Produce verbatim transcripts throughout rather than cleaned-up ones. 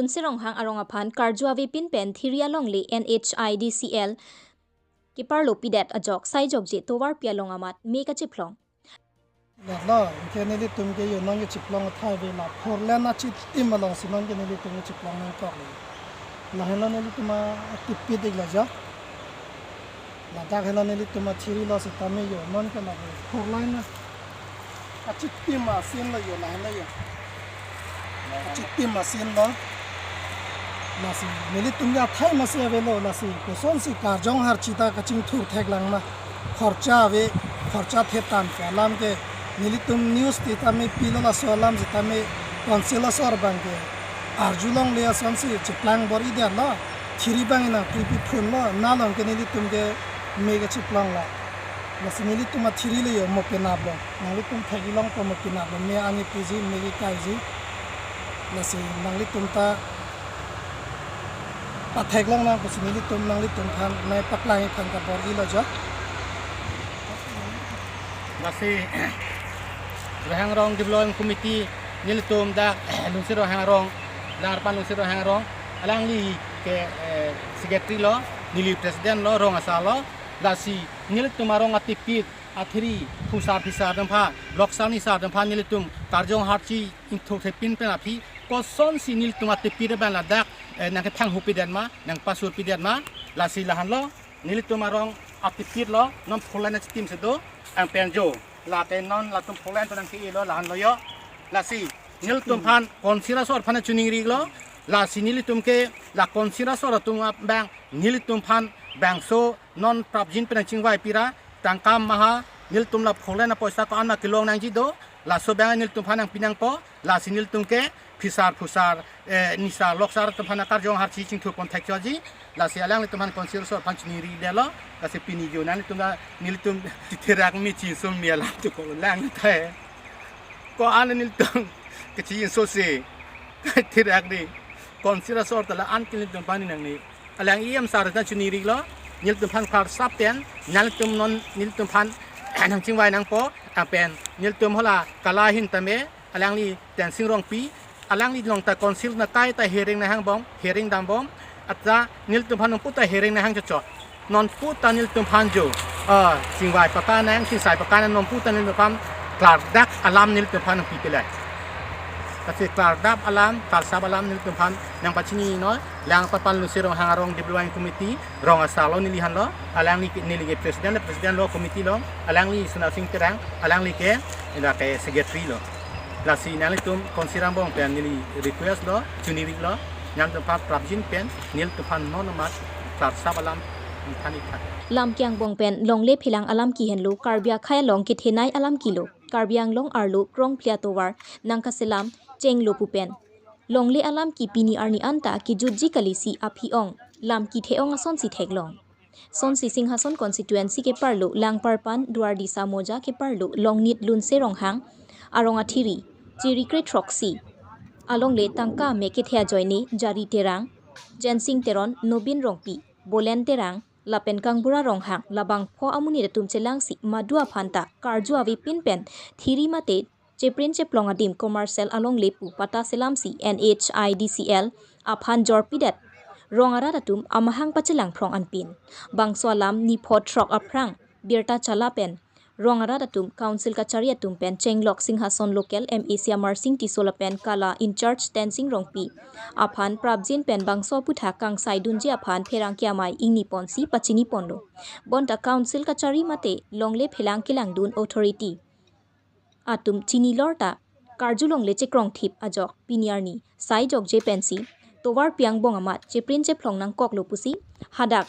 Sir Ronghang arong aphan karju avepin pen thiri alongle N H I D C L keparlo pidet ajok Saijokje tovarpi along amat me kachiplong. Lalo, ke nelitum ke yo non ke chiplong athai ave la four lane achitim alongsi non ke nelitum ke chiplong nangkok le. Lahenlo nelitum atipit ik la ja. Ladak henlo nelitum athiri lo sitame yo non ke la four lane na. Achitim asin lo yo lahenlo yo. Achitim asin lo. Lasi nelitum ke athai masi avelo lasi kosonsi karjong harchi ta kachingthur thek lang ma. Khorcha ave, khorcha thetan ke alam ke nelitum news ti tame pilo laso alam sitame council asor abang ke arjulongle asonsi chiplang bor-i detlo. Thiri abang nangpri pi phunlo, nalong ke nelitum ke me kachiplong la. Lasi nelitum athiri le yo mo penaplo. Nanglitum thek-i longpo mo penaplo. Me ani piji, me ke kaiji. Lasi nanglitum ta patheklong nang pusi nelitum nanglitum aphan nai paklang aphan kabor-i lo jo. Lasi Ronghang Rong Development Committee nelitum dak Lunsir Ronghang Rong, Langarpan Lunsir Ronghang Rong, alangli ke, eh, secretary lo, neli president lo, rong asar lo, lasi nelitum arong atipit, athiri, phusar phisar atum aphan, block sar nisar atum aphan nelitum karjong harchi ingthur thepin pen aphi, kosonsi nelitum atipit abang ladak, eh, nangkethang hupi den ma, nangpasur pi den ma, lasi lahenlo, nelitum arong atipit lo, non four lane achitim si do, ang pen jo, late non latum four lane to nangke-e lo, lahenlo yo, lasi, nelitum aphan, council asor aphan choningri lo, lasi nelitum ke, la council asor atum abang, nelitum aphan, bangso, non prapjin pen nangchingvai pira, tangka maha, nelitum la four lane apoisa ko-an ma kelong nangji do, laso abang nelitum aphan nangpi nangpo, lasi nelitum ke phisar phusar, eh, nisar loksar atum aphan karjong harchi chingthur pon thek choji, lasi alanglitum aphan council asor aphan choningri detlo, lasi pini jo nanglitum la nelitum titherak mi chinsum mi alam tu ko lang thai. Ko-an nelitum kechinso si, titherak di, council asor ta la-an ke nelitum aphan nangni. Alang E M sir ta choningri lo, nelitum aphan klarsap pen, nelitum non, nelitum aphan nangchingvai nangpo, lapen, nelitum hala kala ahin tame, alangli Tensing Rongpi, alangli along ta council nangkai ta hearing nanghang bom, hearing dam bom, ata nelitum aphan nonpu ta hearing nanghang chot chot. Nonpu ta nelitum aphan jo, ah, chingvai pakan nang, chingsai pakan nang, nonpu ta nelitum aphan klardak alam nelitum aphan nangpi pele. Lasi klardak alam, klarsap alam nelitum aphan nangpachini noi, Langarpan Lunsir Ronghang Rong Development Committee, rong asar lo neli henlo, alangli ke, neli ke president lo, president lo committee lo, alangli Sonasing Terang, alangli ke, ila ke secretary lo. Lasi nanglitum council angbong pen neli request lo, choningri lo, nangtum aphan prapjin pen, nelitum aphan non amat, klarsap alam, than ik tha. Lamki angbong pen, longle phelang alam ke henlo, Karbi akhei along kethenei alam ke lo, Karbi Anglong arlo krong phli atovar, nangkaselam, chenglo pu pen. Longle alam ke pini arni anta kejutji kali si aphi ong, lamki the-ong asonsi theklong. Sonsi Singhason constituency keparlo Langparpan Duardisa Moja keparlo Longnit Lunse Ronghang arong athiri, chiri kre throksi alongle tangka ame kethe ajoine Jari Terang, Jensing Teron, Nobin Rongpi, Bolen Terang, lapen Kangbura Ronghang labangpho amonit atum chelangsi madu aphan ta karju avepin pen thiri mate cheprin cheplong adim commercial alongle pu patta selamsi N H I D C L aphan jorpidet rong arat atum amahang pachelang phrong anpin. Bangso alam niphot throk aphrang birta chala pen rong arat atum council kachari atum pen chenglok Singhason local M A C Amarsing Tisso lapen kala in charge Tensing Rongpi aphan prapjin pen bangso aputhak kangsai dunji aphan pherangke amei ingni ponsi pachini ponlo. Bonta council kachari mate longle phelang kelangdun authority atum chinilor ta karju longle chekrong thip ajok pini arni Saijokje pensi tovarpi angbong amat cheprin chephlong nangkoklo pusi hadak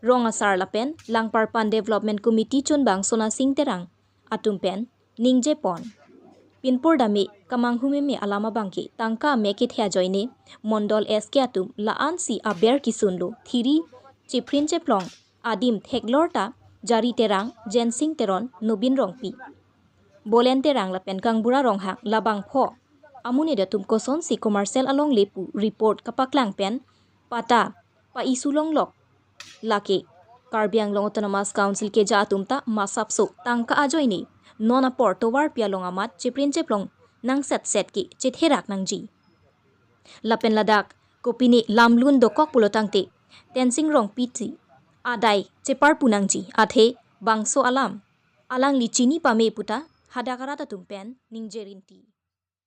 rong asar lapen Langparpan Development Committee chunbang Sonasing Terang atum pen ningje pon. Pinpur dame kamanghu meme alam abangke tangka ame kethe ajoine Mondol S K atum la-ansi aber kisunlo thiri cheprin chephlong adim theklor ta Jari Terang, Jensing Teron, Nobin Rongpi, Bolen Terang lapen Kangbura Ronghang labangpho amonit atum kosonsi commercial alongle pu report kapaklang pen patta pa-isu longlok lake Karbi Anglong Autonomous Council keja atum ta masapso tangka ajoine non apor tovarpi along amat cheprin chephlong nangsetset ke chetherak nangji. Lapen ladak Kopine lamlun dokok pulo tangte Tensing Rongpi ti adai cheparpu nangji athe bangso alam alangli chini pame puta hadak arat atum pen ningje rinti.